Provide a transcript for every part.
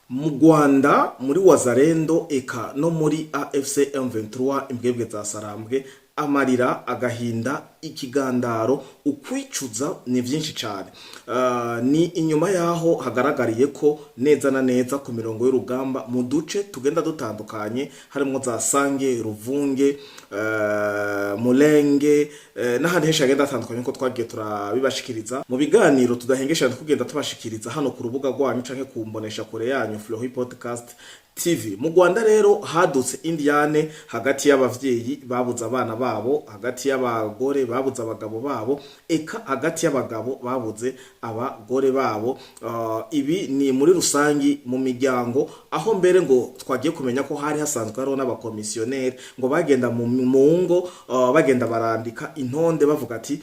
Mu Rwanda, muri Wazalendo eka no muri AFC M23, imbwebwe za Sarambwe, amarira, agahinda, ikigandaro, ukwicuza ni vyinshi cyane. Ni inyuma yaho hagaragariye ko neza na neza ku mirongo y'urugamba mu duce tugenda dutandukanye, harimo za Sange, Ruvunge, Mulenge, n'ahandi henshi hagenda hatandukanye, nkuko twagiye turabibashikiriza mu biganiro tudahengesha kugenda tubashikiriza hano ku rubuga rwanyu canke ku mbonesha kure yanyu Flohi Podcast TV. Mu Rwanda rero hadutse indiyane hagati y'abavyeyi babuze abana babo, hagati y'abagore babuze abagabo babo, eka hagati y'abagabo babuze abagore babo. Ibi ni muri rusangi mu miryango, aho mbere ngo twagiye kumenya ko hari hasanzwe hariho n'abakomisiyoneri ngo bagenda mu ngo, bagenda barandika intonde, bavuga ati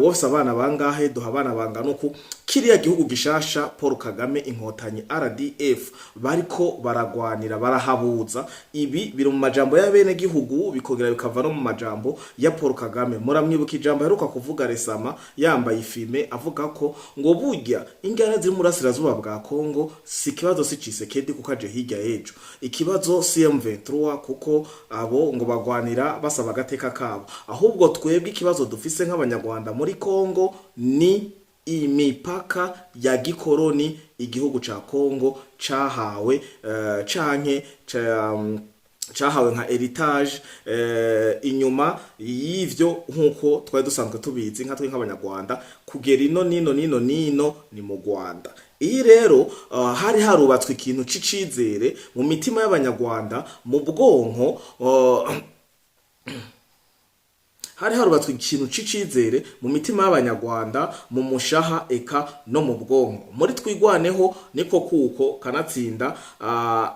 wose abana bangahe, duha abana bangana uku. Kiriya gihugu gishasha Paul Kagame, Inkotanyi, RDF bariko baragwanira barahabuza. Ibi biri mu majambo y'abene gihugu, bikongera bikava no mu majambo ya Paul Kagame. Muramwibuka ijambo aheruka kuvuga resama yambaye ifime, avuga ko ngo burya ingana ziri mu burasirazuba bwa Kongo si ikibazo, si Tshisekedi kuko aje hirya y'ejo, ikibazo si M23 kuko abo ngo bagwanira basaba agateka kabo, ahubwo twebwe ikibazo dufise nk'Abanyarwanda muri Kongo ni imipaka ya gikoroni igihugu ca Kongo cahawe, canke cahawe nka héritage. Inyuma y'ivyo, nkuko twari dusanzwe tubizi nka twe nk'Abanyarwanda, kugera ino nino nino nino ni mu Rwanda. Iyi rero hari harubatswe ikintu c'icizere mu mitima y'Abanyarwanda, mu bwonko, hari harubatswe ikintu c'icizere mu mitima y'Abanyarwanda, mu mushaha eka no mu bwonko. Muri Twigwaneho niko kuko kanatsinda,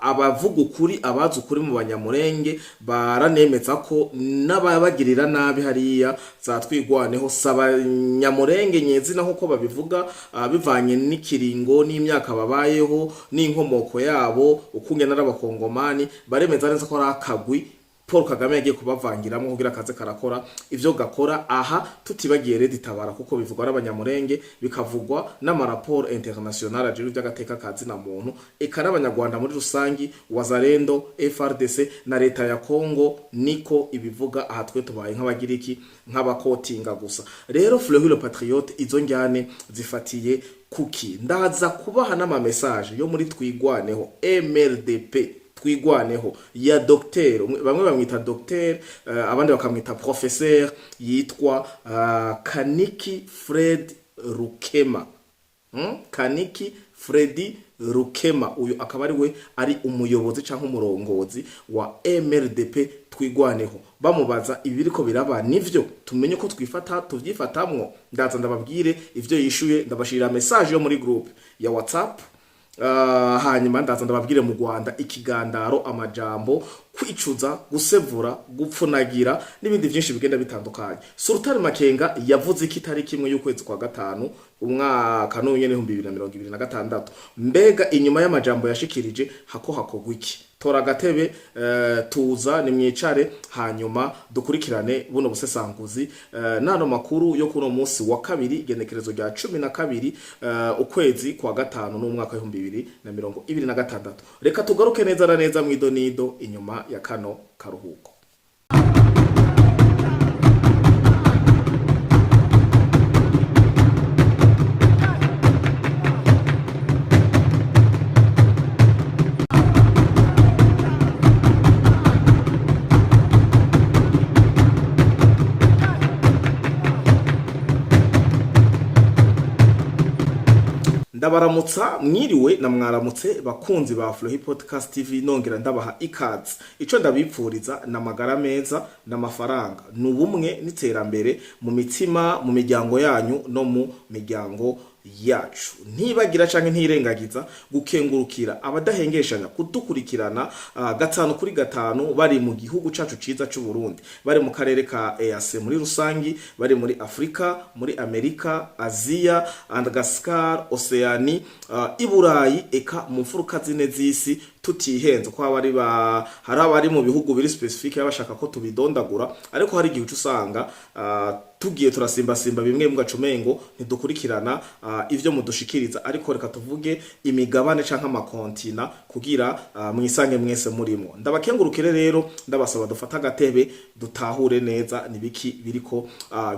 abavuga ukuri, abazi ukuri mu Banyamurenge baranemeza ko n'ababagirira nabi hariya za Twigwaneho si Abanyamurenge nyezina nkuko babivuga, bivanye n'ikiringo n'imyaka babayeho n'inkomoko yabo ukungene ari Abakongomani. Baremeza neza ko ari akagwi Paul Kagame yagiye kubavangiramwo kugira akaze karakora ivyo gakora aha, tutibagiye Red Tabara, kuko bivugwa n'Abanyamurenge, bikavugwa n'amaraporo international ajejwe ivy'agateka ka zina muntu, eka n'Abanyarwanda muri rusangi. Wazalendo, FARDC na leta ya Congo niko ibivuga. Aha twe tubaye nk'abagiriki, nk'abakotinga gusa. Rero Fleury le Patriote, izo njyane zifatiye kuki? Ndaza kubaha n'ama message yo muri Twigwaneho, MRDP Twigwaneho, ya docteur, bamwe bamwita docteur, abandi bakamwita professeur, yitwa Kaniki Fred Rukema. Kaniki Fredi Rukema, uyu akaba ari we ari umuyobozi canke umurongozi wa MRDP Twigwaneho. Bamubaza ibiriko biraba nivyo, tumenye ko twifata tuvyifatamwo. Ndaza ndababwire ivyo yishuye, ndabashirira message yo muri groupe ya WhatsApp. Hanyuma ndaza ndababwire mu Rwanda ikigandaro, amajambo, kwicuza, gusevura, gupfunagira n'ibindi byinshi bigenda bitandukanye. Sultan Makenga yavuze ko itariki 1 y'ukwezi kwa gatanu umwaka n'unyene 2026. Mbega inyuma y'amajambo yashikirije hako hakogwa iki? Tora agatebe, tuza nimwicare, hanyuma dukurikirane buno busesanguzi, nano makuru yo kuno munsi wa kabiri, igenekerezo rya 12, ukwezi kwa gatanu n'umwaka w'2026. Reka tugaruke neza na neza mw'idonido inyuma ya kano karuhuko. Ndabaramutsa, mwiriwe na mwaramutse bakunzi ba Flohi Podcast TV, nongera ndabaha ikaze. Ico ndabipfuriza na magara meza n'amafaranga, ni ubumwe n'iterambere mu mitima, mu miryango yanyu no mu miryango yacu. Ntibagira canke ntirengagiza gukengurukira abadahengeshanya kudukurikirana gatanu kuri gatanu, bari mu gihugu cacu ciza c'u Burundi, bari mu karere ka EAC muri rusangi, bari muri Afrika, muri Amerika, Aziya, Madagascar, Oceani, Iburayi, eka mu mfuruka zine z'isi. Tutihenze ko haba ari ba hari abari mu bihugu biri spécifique bashaka ko tubidondagura, ariko hari igihe uca usanga tugiye turasimbasimba bimwe mu gacumengo ntidukurikirana ivyo mudushikiriza. Ariko reka tuvuge imigabane canke ama continents kugira mwisange mwese murimo. Ndabakengurukire rero, ndabasaba dufate agatebe dutahure neza nibiki biriko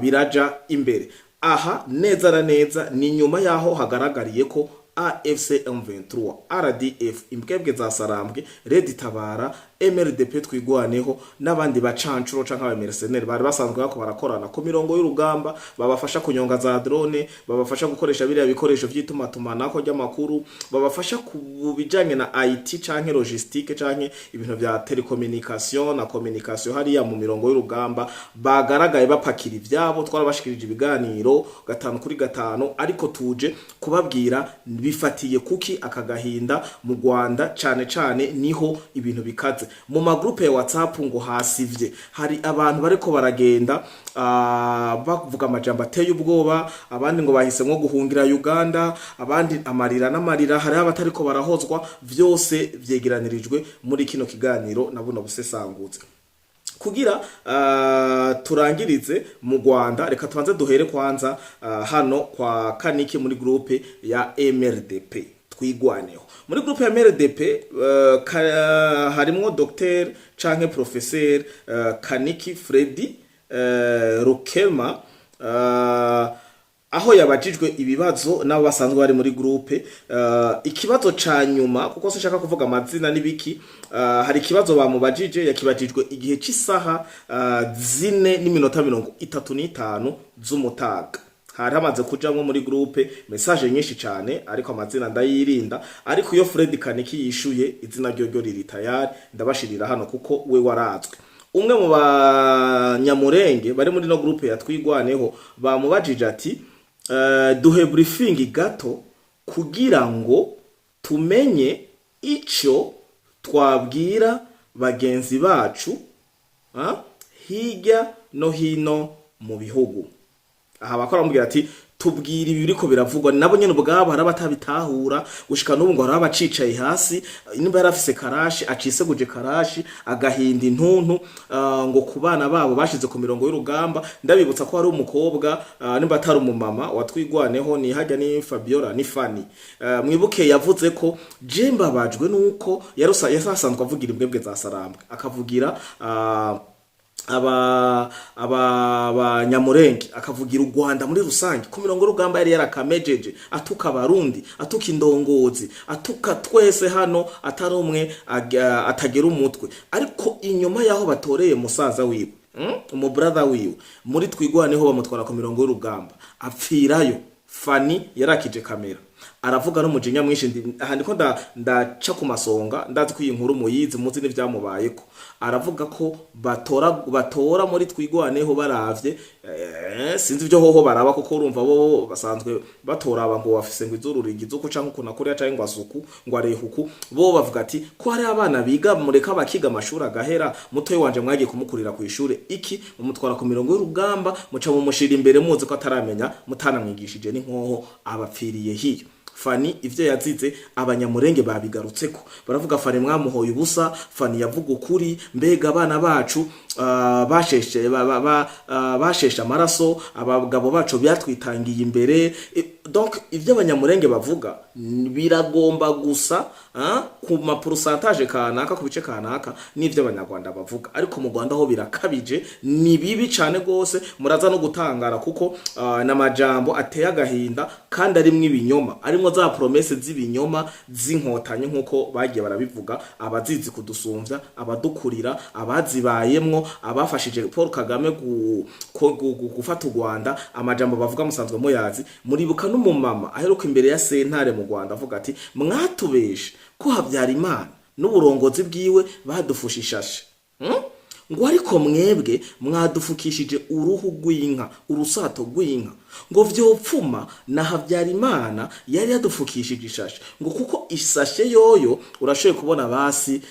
biraja imbere aha neza na neza. Ni nyuma yaho hagaragariye ko AFC M23, RDF, imbwebwe za Sarambwe, Red Tabara, MRDP Twigwaneho n'abandi bacancuro canke aba mercenaires bari basanzwe bako barakorana ku mirongo y'urugamba, babafasha kunyonga za drone, babafasha gukoresha biriya bikoresho vy'itumatumanako ry'amakuru, babafasha ku bijanye na IT canke logistique canke ibintu vya télécommunication na communication hariya mu mirongo y'urugamba, bagaragaye bapakira ivyabo. Twarabashikirije ibiganiro gatanu kuri gatanu, ariko tuje kubabwira bifatiye kuki aka gahinda mu Rwanda. Cane cane niho ibintu bikaze mu ma groupes ya WhatsApp, ngo hasivye hari abantu bariko baragenda bavuga amajambo ateye ubwoba, abandi ngo bahisemwo guhungira Uganda, abandi amarira n'amarira, hariho abatariko barahozwa. Vyose vyegeranirijwe muri kino kiganiro na buno busesangutse. Kugira turangirize mu Rwanda, reka tubanze duhere kwanza hano kwa Kaniki muri groupe ya MRDP Twigwaneho. Muri groupe ya MRDP harimwo docteur canke professeur Kaniki Freddy Rukema, aho yabajijwe ibibazo n'abo basanzwe bari muri groupe. Ikibazo ca nyuma, kuko sinshaka kuvuga amazina n'ibiki, hari ikibazo bamubajije, yakibajijwe igihe c'isaha 4:35 z'umutaga. Hari hamaze kujamwo muri groupe message nyinshi cane, ariko amazina ndayirinda. Ariko iyo Fred Kaniki yishuye, izina ryo riri tayari, ndabashirira hano kuko we warazwe. Umwe mu banyamurenge bari muri no groupe ya Twigwaneho bamubajije ati: "Duhe briefing gato kugira ngo tumenye ico twabwira bagenzi bacu hirya no hino mu bihugu." Aha bakora bamubwira ati: "Tubwira ibi biriko biravugwa." Nabo nyene ubwabo hari abatabitahura gushika n'ubu, ngo hari abacicaye hasi, nimba yarafise karashi aciseguje karashi, agahinda intuntu, ngo ku bana babo bashize ku mirongo y'urugamba. Ndabibutsa ko hari umukobwa, nimba atari umumama watwigwaneho, ni hajya ni Fabiola, ni Fani, mwibuke yavuze ko je mbabajwe nuko yarusa yasanzwe avugira imbwebwe za Sarambwe, akavugira aba abanyamurenge, akavugira u Rwanda muri rusange. Ku mirongo y'urugamba yari yarakamejeje, atuka Abarundi, atuka indongozi, atuka twese hano, atari umwe atagera umutwe. Ariko inyuma yaho batoreye musaza wiwe, umu brother wiwe muri Twigwaneho, bamutwara ku mirongo y'urugamba, apfirayo. Fani yarakije kamera, aravuga n'umujinya mwinshi. Aha ndiko ndaca ku masonga, ndazi ko iyi nkuru muyizi, muzi n'ivyamubayeko. Aravuga ko batora muri Twigwaneho baravye, sinzi ibyo hoho baraba, kuko urumva bo basanzwe batora aba ngo bafise ngo izuru rigize uko canke ukuntu akuriya canke ngo asuku ngo arehuku. Bo bavuga ati ko hari abana biga, mureka bakiga amashuri agahera, mutoyi wanje mwagiye kumukurira ku ishure iki, mumutwara ku mirongo y'urugamba, muca mumushira imbere muzi ko ataramenya, mutanamwigishije n'inkoho, abapfiriye hiyo. Fani ivyo yazize Abanyamurenge babigarutseko, baravuga: "Fani mwamuhoye ubusa, Fani yavuga ukuri. Mbega abana bacu basheshe ba, ba, ba, uh, basheshe amaraso, abagabo bacu byatwitangiye imbere." Donc ivyo Abanyamurenge bavuga biragomba gusa ku ma pourcentage kanaka, ku bice kanaka n'ivyo Abanyarwanda bavuga, ariko mu Rwanda ho birakabije, ni bibi cane gose. Muraza no gutangara kuko n'amajambo ateye agahinda kandi arimwo ibinyoma, arimwo za promesses z'ibinyoma z'Inkotanyi nk'uko bagiye barabivuga, abazizi kudusumvya, abadukurira, abazibayemwo, abafashije Paul Kagame gufata u Rwanda. Amajambo bavuga musanzwe muyazi. Muribuka n'umumama aheruka imbere ya sentare mu Rwanda avuga ati: "Mwatubeshe ko Habyarimana n'uburongozi bwiwe badufusha ishashe, Ngo ariko mwebwe mwadufukishije uruhu rw'inka, urusato rw'inka." Ngo vyopfuma na Habyarimana yari yadufukishije ishashe, ngo kuko isashe yoyo urashoboye kubona basi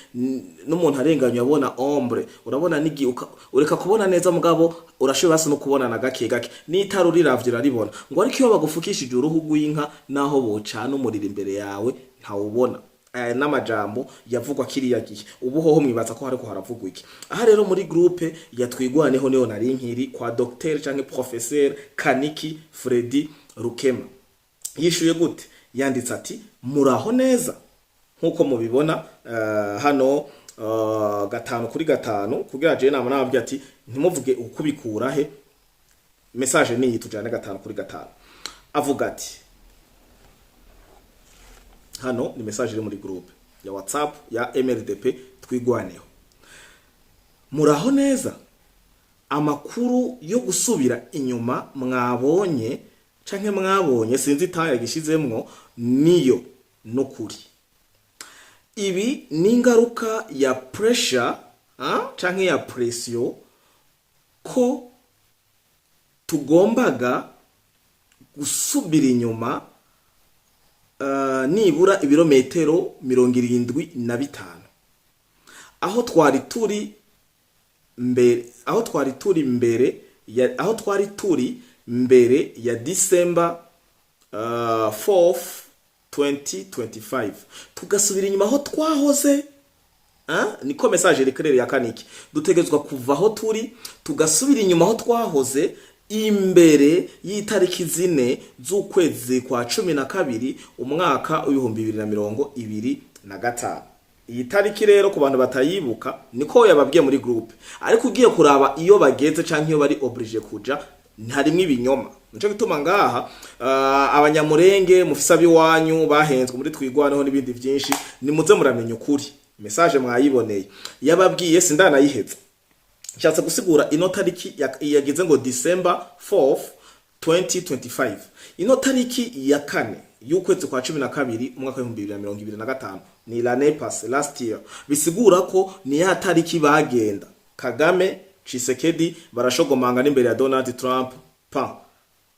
n'umuntu arenganye abona ombre, urabona nigi ureka kubona neza, mugabo urashoboye basi no kubona na gake gake, n'itara uriravye uraribona. Ngo ariko iyo bagufukishije uruhu rw'inka, naho bocana umuriro imbere yawe ntawubona. Aya n'amajambo yavugwa kiriya gihe. Ubu hoho mwibaza ko hariko haravugwa iki? Aha rero muri groupe ya Twigwaneho niho nari nkiri kwa Dr canke Professeur Kaniki Freddy Rukema. Yishuye gute? Yanditse ati: "Muraho neza." Nkuko mubibona hano, 5 kuri 5, kugira je nama nababwiye ati ntimuvuge ukubikura he. Message niyi, tujane 5 kuri 5. Avuga ati, hano ni message iri muri groupe ya WhatsApp ya MRDP Twigwaneho: "Muraho neza, amakuru yo gusubira inyuma mwabonye canke mwabonye, sinzi itaya gishizemwo, niyo nukuri. Ibi ni ingaruka ya pressure, canke ya pression, ko tugombaga gusubira inyuma nibura ibirometero 75 aho twari turi mbere, aho twari turi mbere ya December 4th 2025, tugasubira inyuma aho twahoze." Ah, niko message iri ya Kaniki: dutegetswa kuva aho turi tugasubira inyuma aho twahoze imbere y'itariki 4 z'ukwezi kwa 12 umwaka w'2025. Iyi tariki rero, ku bantu batayibuka, niko yababwiye muri groupe, ariko ugiye kuraba iyo bageze canke iyo bari obligé kuja, harimwo ibinyoma. Nico gituma ngaha Abanyamurenge mufise abiwanyu bahenzwe muri Twigwaneho n'ibindi vyinshi, nimuze muramenya ukuri. Message mwayiboneye, yababwiye, sindanayiheza. Nshatse gusigura ino tariki yagize ngo December 4th 2025, ino tariki ya 4 y'ukwezi kwa 12 umwaka w'2025, ni l'année passée, last year. Bisigura ko ni ya tariki bagenda Kagame, Tshisekedi barashogomanga n'imbere ya Donald Trump. Pa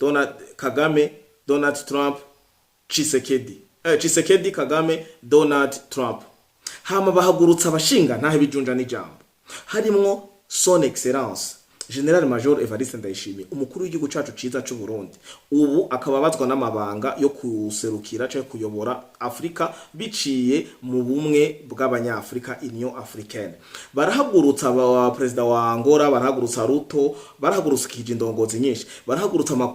Donald Kagame, Donald Trump, Tshisekedi, Tshisekedi, Kagame, Donald Trump. Hama bahagurutsa abashinga ntahe bijunja n'ijambo, harimwo Son Excellence Général Major Evariste Ndayishimiye, umukuru w'igihugu cacu ciza c'u Burundi, ubu akaba abazwa n'amabanga yo kuserukira canke kuyobora Afrika biciye mu Bumwe bw'Abanyafrika, Union Africaine. Barahagurutsa aba perezida wa Angola, barahagurutsa Ruto, barahagurutsa kije indongozi nyinshi, barahagurutsa ama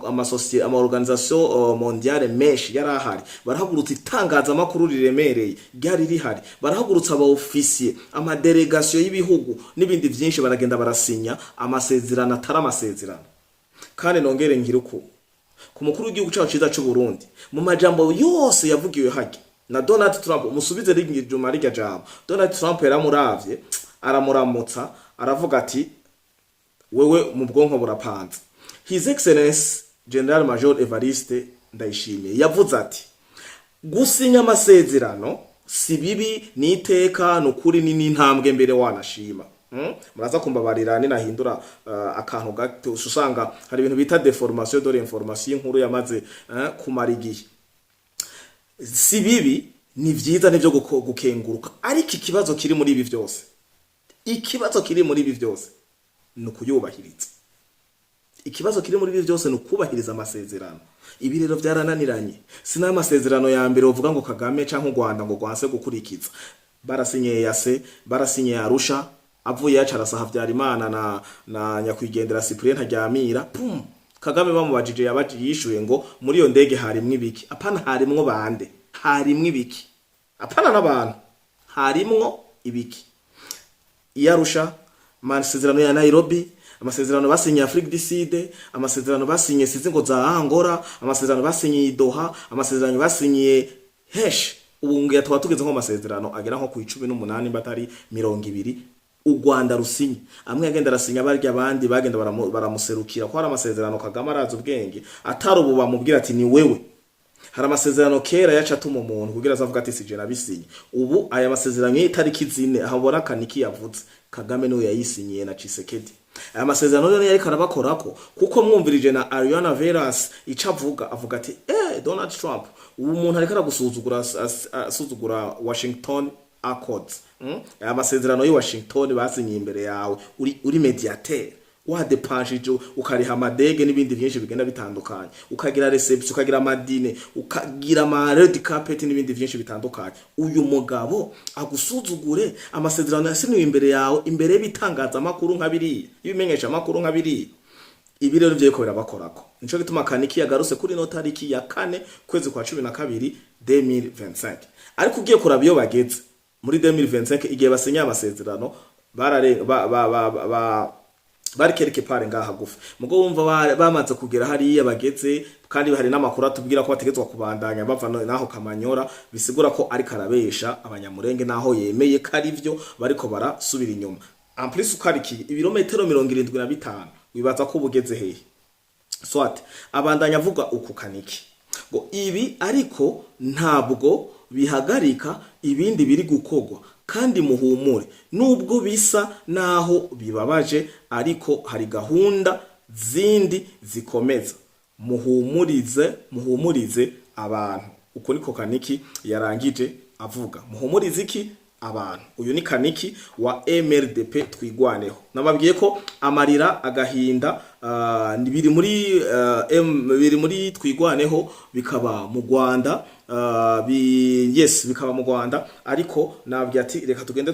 ama organisation mondiale menshi yari ahari, barahagurutsa itangazamakuru riremereye ryari rihari, barahagurutsa aba officier, ama délégation y'ibihugu n'ibindi vyinshi, baragenda barasinya amasezerano atari amasezerano. Kandi nongere ngira uko ku mukuru w'igihugu cacu ciza c'u Burundi, mu majambo yose yavugiwe harya na Donald Trump, musubize rijuma rirya jambo, Donald Trump yaramuravye, aramuramutsa, aravuga ati: "Wewe mu bwonko burapanze." His Excellence Général Major Evariste Ndayishimiye yavuze ati: "Gusinya amasezerano si bibi, ni iteka, ni ukuri, ni n'intambwe mbere wanashima." Muraza kumbabarira ninahindura akantu gato, usanga hari ibintu bita déformation de l'information, inkuru yamaze kumara igihe. Si bibi, ni vyiza, nivyo gukenguruka, ariko ikibazo kiri muri ibi vyose, ikibazo kiri muri ibi vyose ni ukuyubahiriza. Ikibazo kiri muri ibi byose ni ukubahiriza amasezerano. Ibi rero byarananiranye. Si n'amasezerano ya mbere uvuga ngo Kagame canke u Rwanda ngo rwanse gukurikiza. Barasinye yase, barasinye Arusha, avuye yacarasa Habyarimana na nyakwigendera Cyprien Ntaryamira. Pum, Kagame bamubajije, yabaje yishuye ngo muri iyo ndege harimwo ibiki? Apana harimwo bande, harimwo ibiki? Apana n'abantu, harimwo ibiki? Iyarusha, amasezerano ya Nairobi, amasezerano basinye Afrique du Sud, amasezerano basinye sizi ngo za Angola, amasezerano basinye i Doha, amasezerano basinye hesh. Ubu ngiye tuba tugeze nko amasezerano agera nko ku 18 batari 20 u Rwanda rusinye. Amwe agenda arasinya barya, abandi bagenda baramuserukira, ko hari amasezerano Kagame arazi ubwenge atari ubu bamubwira ati ni wewe. Hari amasezerano kera yaca atuma umuntu kugira azavuga ati sije nabisinye. Ubu aya masezerano y'itariki 4 aho Kaniki yavuze, Kagame niwe yayisinyiye na Tshisekedi. Aya masezerano rero yariko arabakorako, kuko mwumvirije na Ariana Veras ico avuga, avuga ati: "Donald Trump, ubu umuntu ariko aragusuzugura, asuzugura Washington Accords, Aya masezerano y'i Washington basinyiye imbere yawe uri médiateur." Wadepanshije, ukariha amadege n'ibindi byinshi bigenda bitandukanye, ukagira réception, ukagira ama dîner, ukagira ama red carpet n'ibindi byinshi bitandukanye, uyu mugabo agusuzugure amasezerano yasiniwe imbere yawe, imbere y'ibitangazamakuru nka biriya, y'ibimenyesha amakuru nka biriya. Ibi rero vyo birabakorako. Nico gituma Kaniki yagarutse kuri no tariki ya 4 kwezi kwa 12 2025. Ariko ugiye kuraba iyo bageze muri 2025, igihe basinye amasezerano, barare ba ba ba, ba bari quelque part ngaha gufa mugo wumva bamaze kugera hariya bageze, kandi hari n'amakuru atubwira ko bategetswa kubandanya bava naho Kamanyora. Bisigura ko ariko arabesha Abanyamurenge, naho yemeye ko ari byo bariko barasubira inyuma. En plus, ukarikiye ibirometero 75, wibaza ko bugeze hehe? Soit abandanya avuga uku Kaniki ngo ibi ariko ntabwo bihagarika ibindi biri gukorwa, kandi muhumure, nubwo bisa naho bibabaje, ariko hari gahunda zindi zikomeza. Muhumurize, muhumurize abantu. Uko niko Kaniki yarangije avuga. Muhumurize iki abantu? Uyu ni Kaniki wa MRDP Twigwaneho. Nababwiye ko amarira, agahinda biri muri biri muri Twigwaneho, bikaba mu Rwanda, yes, bikaba mu Rwanda. Ariko nababwiye ati reka tugende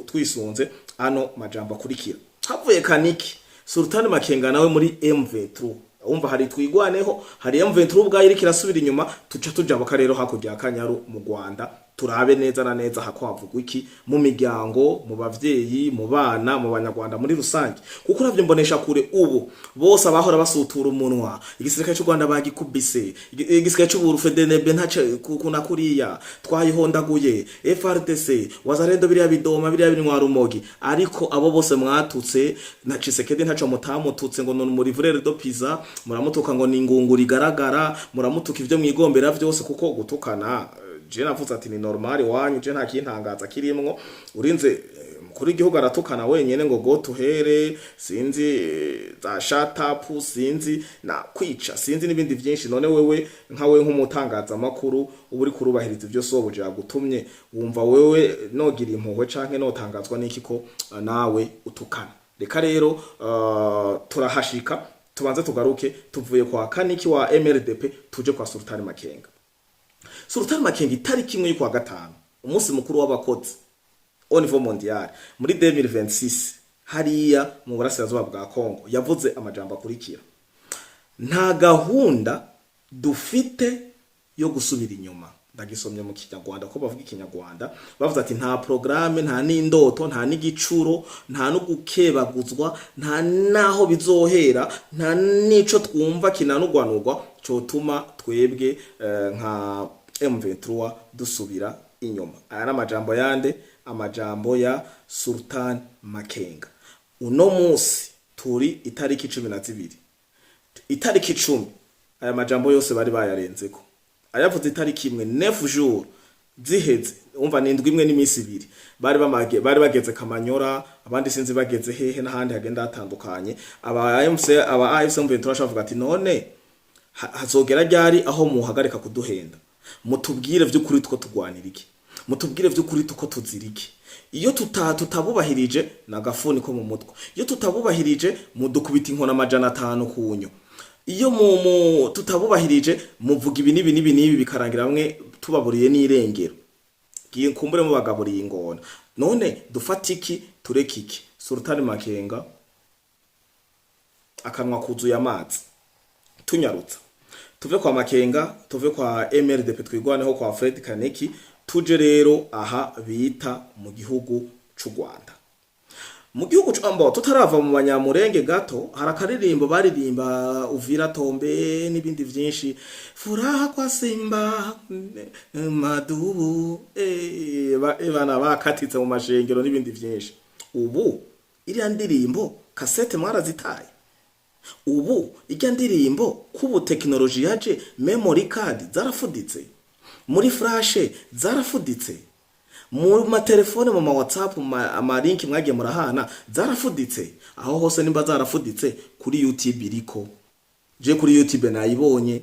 twisunze ano majambo akurikira. Havuye Kaniki, Sultan Makenga nawe muri M23. Umva, hari Twigwaneho, hari M23 ubwayo iriko irasubira inyuma. Tuca tujabuka rero hakurya ya Kanyaru mu Rwanda, turabe neza na neza hako havugwa iki mu miryango, mu bavyeyi, mu bana, mu Banyarwanda muri rusange. Kuko uravye mbonesha kure ubu bose abahora basutura umunwa, igisirikare cy'u Rwanda bagikubise, igisirikare cy'u FDNB ntace kuna kuriya twayihondaguye, FARDC, Wazalendo, biriya bidoma, biriya bintwara umogi. Ariko abo bose mwatutse na Tshisekedi ntaco mutamututse, ngo none muri livreur de pizza, muramutuka ngo ni ingunguru igaragara, muramutuka ivyo mwigombera vyose. Kuko gutukana, je navuze ati ni normal wanyu, je nta kintangaza kirimwo. Urinze mukuru w'igihugu aratukana wenyene ngo go tuhere, sinzi za shut up, sinzi na kwica, sinzi n'ibindi vyinshi. None wewe nkawe nk'umutangazamakuru uba uri kurubahiriza ivyo sobuja yagutumye, wumva wewe nogira impuhwe canke notangazwa n'iki ko nawe utukana? Reka rero turahashika, tubanze tugaruke. Tuvuye kwa Kaniki wa MRDP, tuje kwa Sultani Makenga. Sultan Makenga, itariki 1 y'ukwa gatanu, umunsi mukuru w'abakozi au niveau mondial, muri 2026, hariya mu burasirazuba bwa Congo, yavuze amajambo akurikira: "Nta gahunda dufite yo gusubira inyuma." Ndagisomye mu Kinyarwanda ko bavuga Ikinyarwanda. Bavuze ati nta programme, nta n'indoto, nta n'igicuro, nta no gukebaguzwa, nta naho bizohera, nta n'ico twumva kinanugwanugwa cotuma twebwe nka M23 dusubira inyuma. Aya ni amajambo yande? Amajambo ya Sultan Makenga. Uno munsi turi itariki 12. Itariki 10 aya majambo yose bari bayarenzeko. Ayavuze itariki 1, 9 jours ziheze, umva ni indwi imwe n'iminsi 2, bari bamage bari bageze Kamanyora, abandi sinzi bageze hehe n'ahandi hagenda hatandukanye. Aba AMC, aba AFC M23 bavuga ati none hazogera ryari aho muhagarika kuduhenda? Mutubwire vy'ukuri two tugwanira iki? Mutubwire vy'ukuri tuko tuzira iki? Iyo tutabubahirije nagafuni ko mu mutwe, iyo tutabubahirije mudukubita inkona 500 kunyo, iyo mu tutabubahirije muvuga ibi n'ibi n'ibi n'ibi, bikarangira bamwe tubaburiye n'irengero, giye kumbure mubagaburiye ingona. None dufate iki, tureke iki? Sultani Makenga akanwa kuzuye amazi. Tunyarutsa, tuve kwa Makenga, tuve kwa MRDP Twigwaneho, kwa Fred Kaneki, tuje rero aha bita mu gihugu c'u Rwanda. Mu gihugu c'ambo, tutarava mu Banyamurenge gato, hari akaririmbo baririmba Uvira tombe n'ibindi vyinshi, furaha kwa Simba madubu, bana bakatitse mu mashengero n'ibindi vyinshi. Ubu iriya ndirimbo kasete mwarazitaye. Ubu ijya ndirimbo kubu tekinoloji yaje, memory card zarafuditse, muri flash zarafuditse, mu matelefone, mu ma WhatsApp, mu ama link mwagiye murahana zarafuditse. Aho hose nimba zarafuditse, kuri YouTube iriko. Je kuri YouTube nayibonye,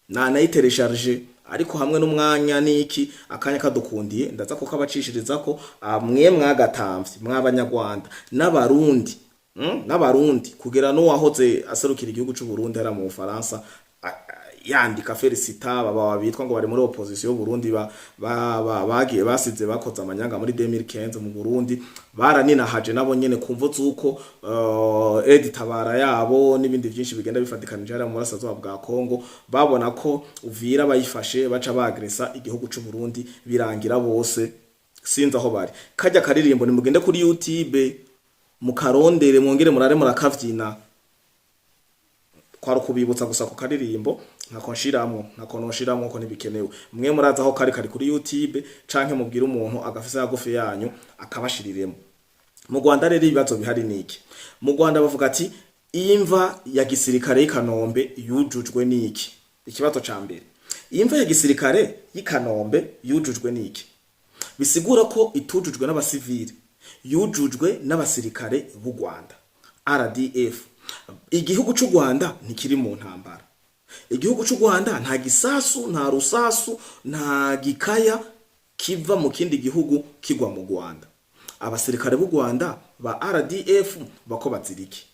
na nayiteresharge, ariko hamwe n'umwanya niki akanya kadukundiye, ndaza ko kabacishiriza ko amwe mwagatamvye mw'Abanyarwanda n'Abarundi. N'abarundi kugera n'uwahoze aserukira igihugu c'u Burundi hariya mu Bufaransa yandika félicita baba bitwa ngo bari muri opposition y'u Burundi bagiye basize bakoze amanyanga muri 2015 mu Burundi, baraninahaje nabo nyene kumvo zuko RED Tabara yabo n'ibindi vyinshi bigenda bifatikanije hariya mu burasirazuba bwa Kongo, babona ko Uvira bayifashe baca bagresa igihugu c'u Burundi, birangira bose sinzi aho bari. Kajya karirimbo nimugende kuri YouTube mukarondere, mwongere murare murakavyina. Kwari ukubibutsa gusa ku karirimbo, ntako nshiramwo, ntako noshiramwo ko ntibikenewe. Mwe murazi aho kari kuri YouTube, canke mubwire umuntu agafise hagufi yanyu akabashiriremo. Mu Rwanda rero ibibazo bihari niki? Mu Rwanda bavuga ati iyi mva ya gisirikare y'i Kanombe yujujwe niki? Ikibazo ca mbere, iyi mva ya gisirikare y'i Kanombe yujujwe niki? Bisigura ko itujujwe n'abasivili, yujujwe n'abasirikare b'u Rwanda, RDF. Igihugu c'u Rwanda ntikiri mu ntambara. Igihugu c'u Rwanda nta gisasu, nta rusasu, nta gikaya kiva mu kindi gihugu kigwa mu Rwanda. Abasirikare b'u Rwanda ba RDF bako bazira iki?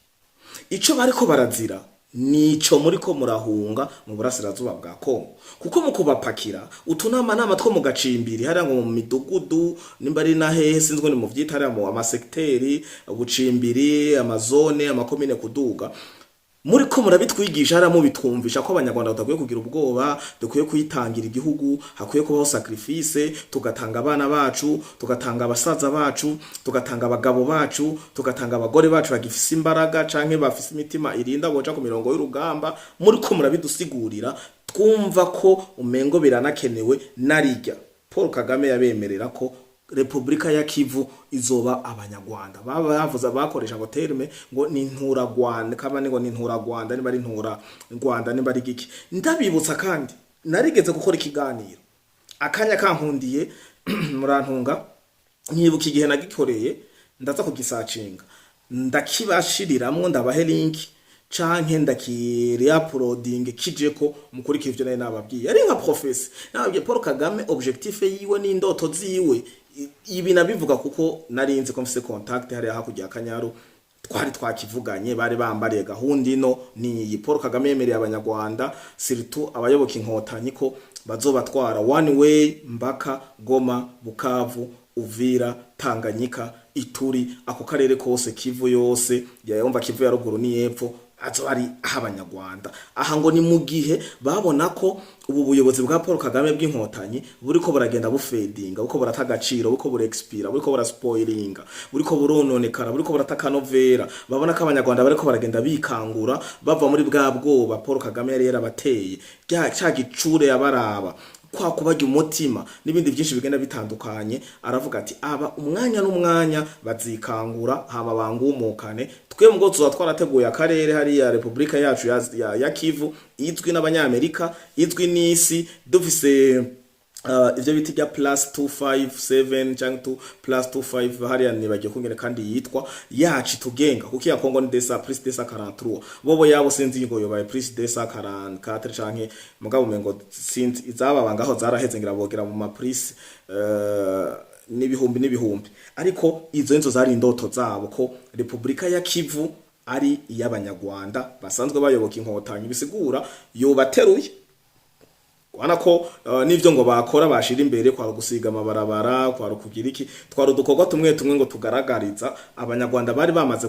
Ico bariko barazira nico muriko murahunga mu burasirazuba bwa Kongo, kuko mu kubapakira utunamanama two mu gacimbiri hariya ngo mu midugudu, nimba ari na hehe sinzi ngo ni mu vyita hariya mu amasekteri, ubucimbiri, amazone, amakomine kuduga, muriko murabitwigisha hariya, mubitwumvisha ko Abanyarwanda badakwiye kugira ubwoba, dukwiye kwitangira igihugu, hakwiye kubaho sacrifice, tugatanga abana bacu, tugatanga abasaza bacu, tugatanga abagabo bacu, tugatanga abagore bacu bagifise imbaraga canke bafise imitima irinda boja ku mirongo y'urugamba. Muriko murabidusigurira, twumva ko umengo biranakenewe. Narirya Paul Kagame yabemerera ko Repubulika ya Kivu izoba Abanyarwanda, baba bavuze bakoresha ngo terme ngo ni nturagwanda, kaba ngo ni nturagwanda, niba ari ntura Rwanda, niba ari giki. Ndabibutsa kandi narigeze gukora ikiganiro akanya kankundiye, murantunga, nkibuka igihe nagikoreye, ndaza kugisacinga ndakibashiriramwo, ndabahe link canke ndakiri-uploading kijeko mukurikira ivyo nari nababwiye. Ari nka prophétie nababwiye Paul Kagame, objectif yiwe n'indoto ziwe. Ibi nabivuga kuko nari nzi ko mfise contact hariya hakurya ya Kanyaru, twari twakivuganye, bari bambariye gahunda ino ni iyi. Paul Kagame yemereye Abanyarwanda, surtout abayoboka Inkotanyi, ko bazobatwara one way mbaka Goma, Bukavu, Uvira, Tanganyika, Ituri, ako karere kose, Kivu yose, yumva Kivu ya ruguru n'iyepfo, azo ari ah'Abanyarwanda. Aha ngo ni mu gihe babona ko ubu buyobozi bwa Paul Kagame bw'Inkotanyi buriko buragenda bufedinga, buriko burata agaciro, buriko burexpira, buriko buraspoilinga, buriko burononekara, buriko burata akanovera. Babona ko Abanyarwanda bariko baragenda bikangura, bava muri bwa bwoba Paul Kagame yari yarabateye, ca gicure yabaraba kwa kubarya umutima n'ibindi byinshi bigenda bitandukanye. Aravuga ati aba umwanya n'umwanya bazikangura, hama bangumukane, twe ngo tuba twarateguye akarere hariya, Repubulika yacu ya Kivu izwi n'Abanyamerika, izwi n'isi, dufise ivyo bita rya plus 257 cyangwa 2 plus 25 hariya, nibagiye kungene kandi yitwa yacu itugenga, kuko iya Kongo ni desa plus 243, bobo yabo sinzi ngo yobaye plus 244 canke mugabo umengo sinzi izababa ngaho zaraheze, ngira bogera mu ma plus n'ibihumbi n'ibihumbi. Ariko izo nizo zari indoto zabo, ko Repubulika ya Kivu ari iy'Abanyarwanda basanzwe bayoboka Inkotanyi, bisigura yobateruye wana ko n'ivyo ngo bakora bashira imbere kwa gusiga amabarabara, kwa kugira iki, twari udukorwa tumwe tumwe ngo tugaragariza Abanyarwanda bari bamaze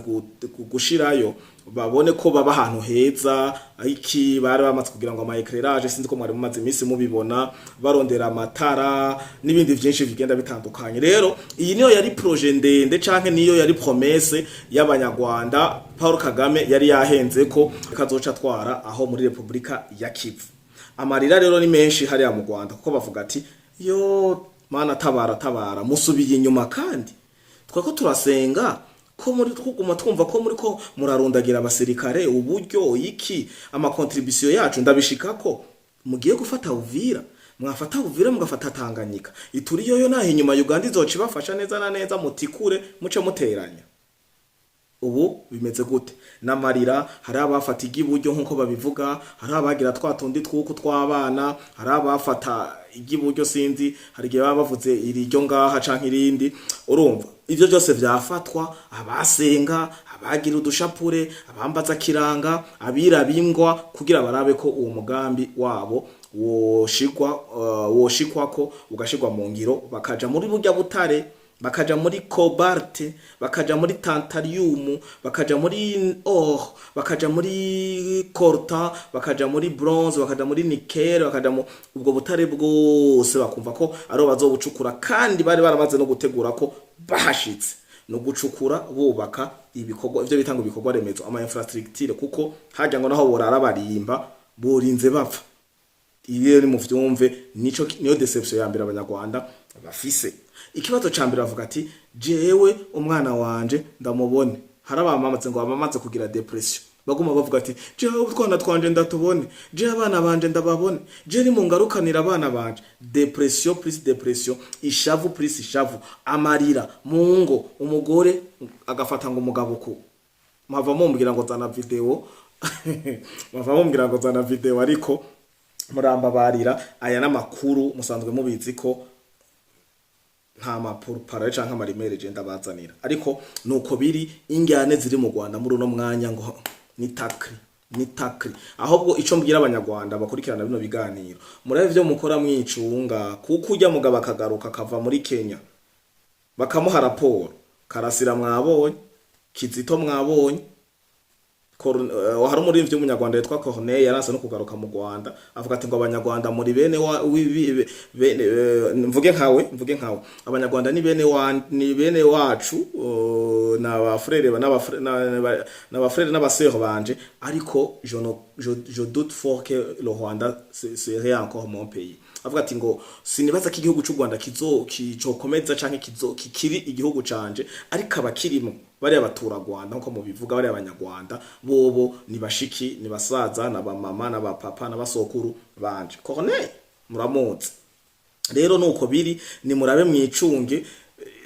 gushirayo babone ko baba ahantu heza. Iki bari bamaze kugira ngo ama éclairage, sinzi ko mwari mumaze iminsi mubibona barondera amatara n'ibindi vyinshi bigenda bitandukanye. Rero iyi niyo yari projet ndende canke niyo yari promesse y'Abanyarwanda Paul Kagame yari yahenze ko kazoca atwara aho muri Repubulika ya Kivu. Amarira rero ni menshi hariya mu Rwanda, kuko bavuga ati yo Mana, tabara, tabara, musubiye inyuma, kandi twako turasenga ko muri twuguma twumva ko muri ko murarundagira abasirikare, uburyo iki, ama contribution yacu ndabishikako, mugiye gufata Uvira, mwafata Uvira mugafata Tanganyika, Ituri yoyo naho inyuma Uganda izoca ibafasha neza na neza, mutikure muce muteranya. Ubu bimeze gute? N'amarira. Hari abafata iry'iburyo nk'uko babivuga, hari abagira twa tundi twuku tw'abana, hari abafata iry'iburyo, sinzi, hari igihe baba bavuze iriryo ngaha canke irindi. Urumva ivyo byose vyafatwa, abasenga, abagira udushapure, abambaza kiranga, abiraba ingwa kugira barabe ko uwo mugambi wabo woshigwa woshikwako, ugashigwa mu ngiro, bakaja muri burya butare, bakaja muri cobalt, bakaja muri titanium, bakaja muri or, bakaja muri coltan, bakaja muri bronze, bakaja muri nickel, bakaja mu ubwo butare bwose, bakumva ko ariho bazobucukura. Kandi bari baramaze no gutegura ko bahashitse no gucukura, bubaka ibikorwa, ivyo bita ngo ibikorwa remezo, ama infrastructure, kuko harya ngo naho borara barimba borinze bapfa. Ibi rero muvyumve, nico niyo déception ya mbere Abanyarwanda bafise. Ikibazo ca mbere bavuga ati: "Jewe umwana wanje ndamubone." Hari abamamaze ngo bamamaze kugira dépression, baguma bavuga ati: "Jewe utwana twanje ndatubone, jewe abana banje ndababone, je ni mungarukanira abana banje." Dépression plus dépression, ishavu plus ishavu, amarira mu ngo, umugore agafata ngo umugabo ku mpava mumbwira ngo zana vidéo, mpava mumbwira ngo zana vidéo, ariko murambabarira, aya n'amakuru musanzwe mubizi ko nta mapuro canke ama rumeurs je ndabazanira, ariko nuko biri. Injyane ziri mu Rwanda muri uno mwanya ngo ni takri, ni takri. Ahubwo ico mbwira Abanyarwanda bakurikirana bino biganiro, murabe ivyo mukora mwicunga, kuko ujya mugabo akagaruka akava muri Kenya bakamuha raporo. Karasira mwabonye, Kizito mwabonye, hari umuririmbyi w'Umunyarwanda yitwa Corneille yaranse no kugaruka mu Rwanda, avuga ati ngo Abanyarwanda muri bene wa bene, mvuge nkawe, Abanyarwanda ni bene wa, ni bene wacu, na frère n'aba frère n'aba sœur banje, ariko je, ne, je, je doute fort que le Rwanda serait encore mon pays. Avuga ati ngo sinibaza ko igihugu cy'u Rwanda kizo kicokomeza canke kizo kikiri igihugu canje, ariko abakirimo bariya baturarwanda nkuko mubivuga, bariya Abanyarwanda bobo ni bashiki, ni basaza, na bamama, na bapapa, na basokuru banje. Corneille muramuzi. Rero nuko biri, ni murabe mwicunge,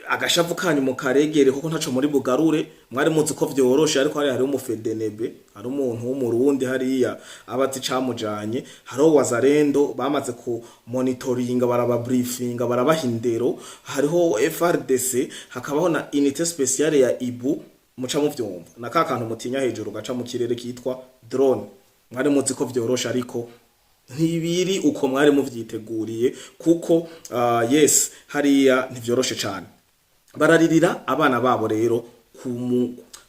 agashavu kanyu mukaregere, kuko ntaco muri bugarure. Mwari muzi ko vyoroshe, ariko hariho umufedenebe, hari umuntu w'Umurundi hariya abazi camujanye, hariho Wazalendo bamaze ku monitoringa, barababriefinga, barabaha indero, hariho FARDC, hakabaho na unité spéciale ya IBU. Muca muvyumva na ka kantu mutinya hejuru gaca mu kirere kitwa drone. Mwari muzi ko vyoroshe, ariko ntibiri uko mwari muvyiteguriye, kuko yes, hariya ntivyoroshe cane. Bararirira abana babo rero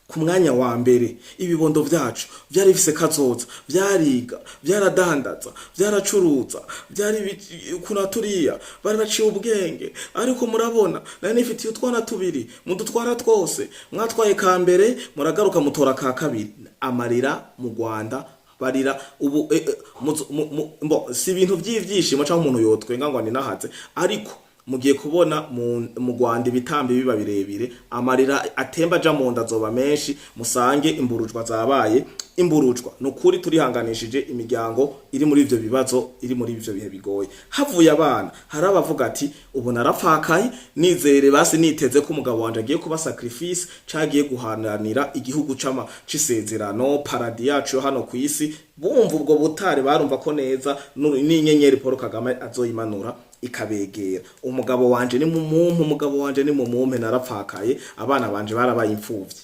ku mwanya wa mbere. Ibibondo vyacu vyari bifise kazoza, vyariga, vyaradandaza, vyaracuruza, vyari kuna turiya, bari baciye ubwenge, ariko murabona nari nifitiye utwana tubiri, mudutwara twose, mwatwaye ka mbere, muragaruka mutora ka kabiri. Amarira mu Rwanda, barira ubu, mbo si ibintu vy'ivyishimo canke umuntu yotwenga ngo ninahaze, ariko mugiye kubona mu Rwanda ibitambi biba birebire, amarira atemba aja mu nda azoba menshi, musange imburujwa zabaye imburujwa. Nukuri turihanganishije imiryango iri muri ivyo bibazo, iri muri ivyo bihe bigoye. Havuye abana, hari abavuga ati: "Ubu narapfakaye, nizere basi niteze ko umugabo wanje agiye kuba sacrifice, cagiye guhananira igihugu cama c'isezerano, paradis yacu yo hano kw'isi." Bumva ubwo butare, barumva ko neza n'inyenyeri Paul Kagame azoyimanura ikabegera. "Umugabo wanje ni mumumpe, umugabo wanje ni mumumpe, narapfakaye, abana banje barabaye imfuvyi."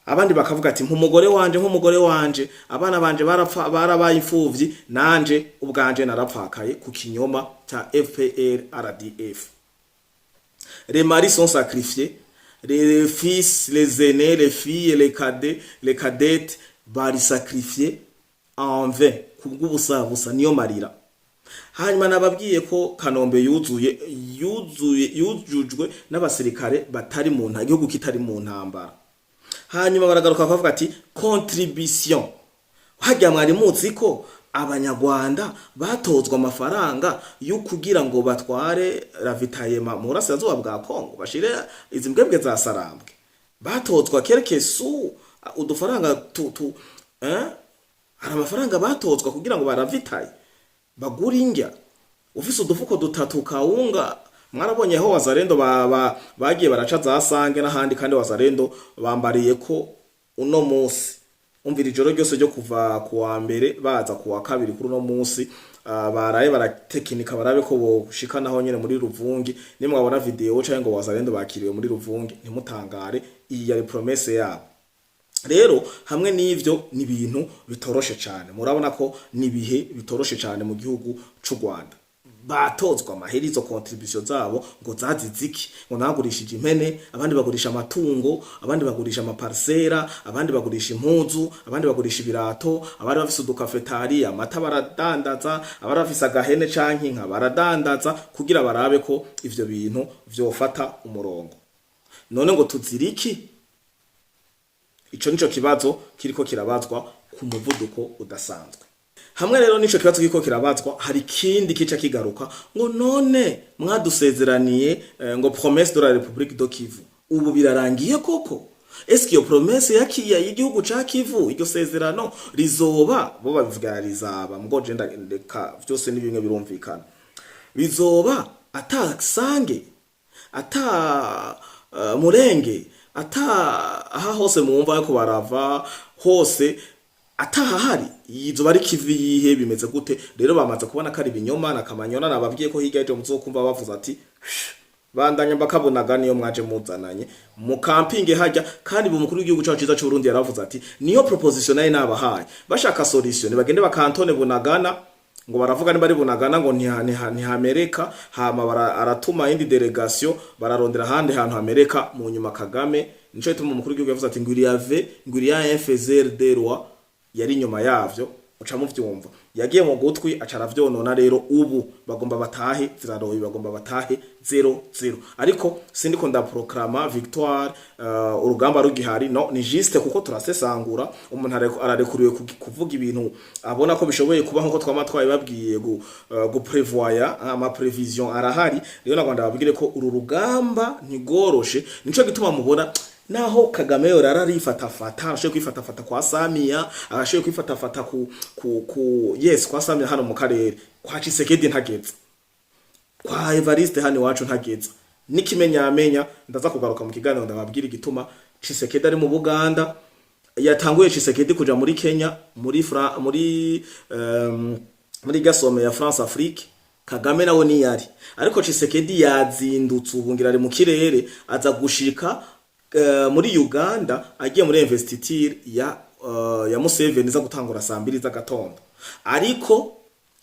Abandi bakavuga ati: "Nk'umugore wanje, nk'umugore wanje, abana banje barapfa, barabaye imfuvyi, nanje ubwanje narapfakaye ku kinyoma ca FPR RDF." Les maris sont sacrifiés, les fils, les aînés, les filles, les cadets, les cadettes bari sacrifiés en vain, kubw'ubusabusa. Niyo marira. Hanyuma nababwiye ko Kanombe yuzuye, yuzuye, yujujwe n'abasirikare batari mu nta igihugu kitari mu ntambara. Hanyuma baragaruka bakavuga ati contribution. Hajya mwari muzi ko Abanyarwanda batozwa amafaranga yo kugira ngo batware ravitaillement mu burasirazuba bwa Kongo, bashire izi mbwebwe za Sarambwe, batozwa quelque sous, udufaranga tu, eh? Hari amafaranga batozwa kugira ngo baravitaye, bagure indya. Ufise udufuko dutatu kawunga. Mwarabonye aho Wazalendo bagiye baraca za Sange n'ahandi, kandi Wazalendo bambariye ko uno munsi, umvira, ijoro ryose ryo kuva ku wa mbere baza ku wa kabiri, kuri uno munsi baraye baratekinika barabe ko boshika naho nyene muri Ruvungi. Nimwabona video canke ngo Wazalendo bakiriwe muri Ruvungi, ntimutangare, iyi yari promesse yabo. Rero hamwe n'ivyo ni ibintu bitoroshe cane. Murabona ko ni ibihe bitoroshe cane mu gihugu c'u Rwanda. Batozwa amahera, izo contribution zabo ngo zazize iki? Ngo nagurishije impene, abandi bagurisha amatungo, abandi bagurisha amaparsera, abandi bagurisha impuzu, abandi bagurisha ibirato, abandi bafise udukafetari amata baradandaza, abari bafise agahene canke inka baradandaza, kugira barabe ko ivyo bintu vyofata umurongo. None ngo tuziriki? Ico nico kibazo kiriko kirabazwa ku muvuduko udasanzwe. Hamwe rero nico kibazo kiriko kirabazwa, hari ikindi kica kigaruka ngo none mwadusezeraniye ngo promesse de la République de Kivu, ubu birarangiye koko? Est-ce iyo promesse ya y'igihugu ca Kivu, iryo sezerano rizoba? Bo babivuga rizaba, mgo je ndeka vyose ni bimwe, birumvikana. Bizoba ata Sange, ata Murenge, ata aha hose mwumva ko barava hose atahahari, izo ari Kivu yihe? Bimeze gute? Rero bamaze kubona ko ari ibinyoma na Kamanyona. Nababwiye ko hirya y'ejo muzokumva bavuze ati bandanya bakabonaga niyo mwaje muzananye mu camping hajya. Kandi bu mukuru w'igihugu cyacu cyiza cy'u Burundi yaravuze ati niyo proposition nayo nabahaye, bashaka solution bagende bakantone Bunagana. Ngo baravuga niba ari Bunagana ngo ntihamereka, hama aratuma indi délégation, bararondera ahandi hantu hamereka. Mu nyuma Kagame, nico gituma umukuru w'igihugu yavuze ati ngo il y avait, ngo il y a un faiseur des rois yari inyuma yavyo. Uca muvyumva, yagiye mu gutwi aca aravyonona. Rero ubu bagomba batahe ziraroye, bagomba batahe 0-0. Ariko sindiko ndaproclama victoire, urugamba rugihari. No ni juste kuko turasesangura, umuntu ararekuriwe kuvuga ibintu abona ko bishoboye kuba, nkuko twama twabibabwiye gu prévoya, ama prévision arahari. Rero nagomba ndababwire ko uru rugamba ntigoroshe. Nico gituma mubona naho Kagame yorara arifatafata, arashoboye kwifatafata kwa Samia, arashoboye kwifatafata ku yes, kwa Samia hano mu karere, kwa Tshisekedi ntageze, kwa Evariste hano iwacu ntageze. N'ikimenyamenya, ndaza kugaruka mu kiganiro ndababwira igituma Tshisekedi ari mu Buganda. Yatanguye Tshisekedi kuja muri Kenya muri sommet ya France Afrique, Kagame nawe niyari, ariko Tshisekedi yazindutse, ubu ngira ari mu kirere, aza gushika muri Uganda, agiye muri investiture ya Museveni iza gutangura saa 2 z'agatondo. Ariko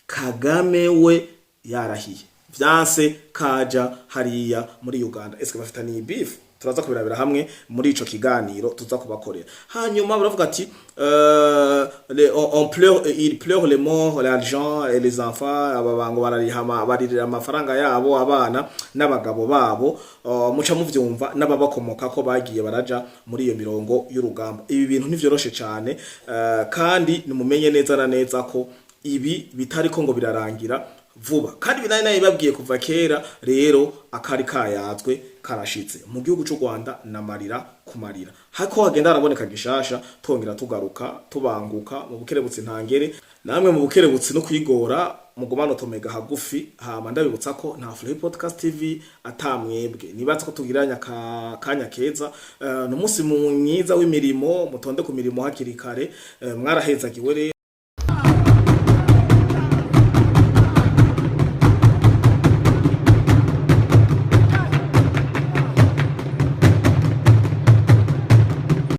Kagame we yarahiye, vyanse kaja hariya muri Uganda. Eske bafitaniye beef? Turaza kubirabira hamwe muri ico kiganiro tuza kubakorera. Hanyuma baravuga ati on pleure, il pleure les morts, l'argent et les enfants. Aba bango barariha baririra amafaranga yabo, abana n'abagabo babo, muca muvyumva, n'ababakomoka ko bagiye baraja muri iyo mirongo y'urugamba. Ibi bintu ntivyoroshe cane, kandi nimumenye neza na neza ko ibi bitariko ngo birarangira vuba, kandi binari nabibabwiye kuva kera. Rero akari kayazwe karashitse mu gihugu c'u Rwanda, namarira kumarira hako hagenda haraboneka gishasha, twongera tugaruka tubanguka mu bukerebutsi ntangere namwe mu bukerebutsi no kwigora mugumane utumega hagufi. Hama ndabibutsa ko nta Free Podcast TV atamwebwe. Nibatse ko tugiranya kanya keza, n'umunsi mwiza w'imirimo, mutonde ku mirimo hakiri kare, mwarahezagiwe rero.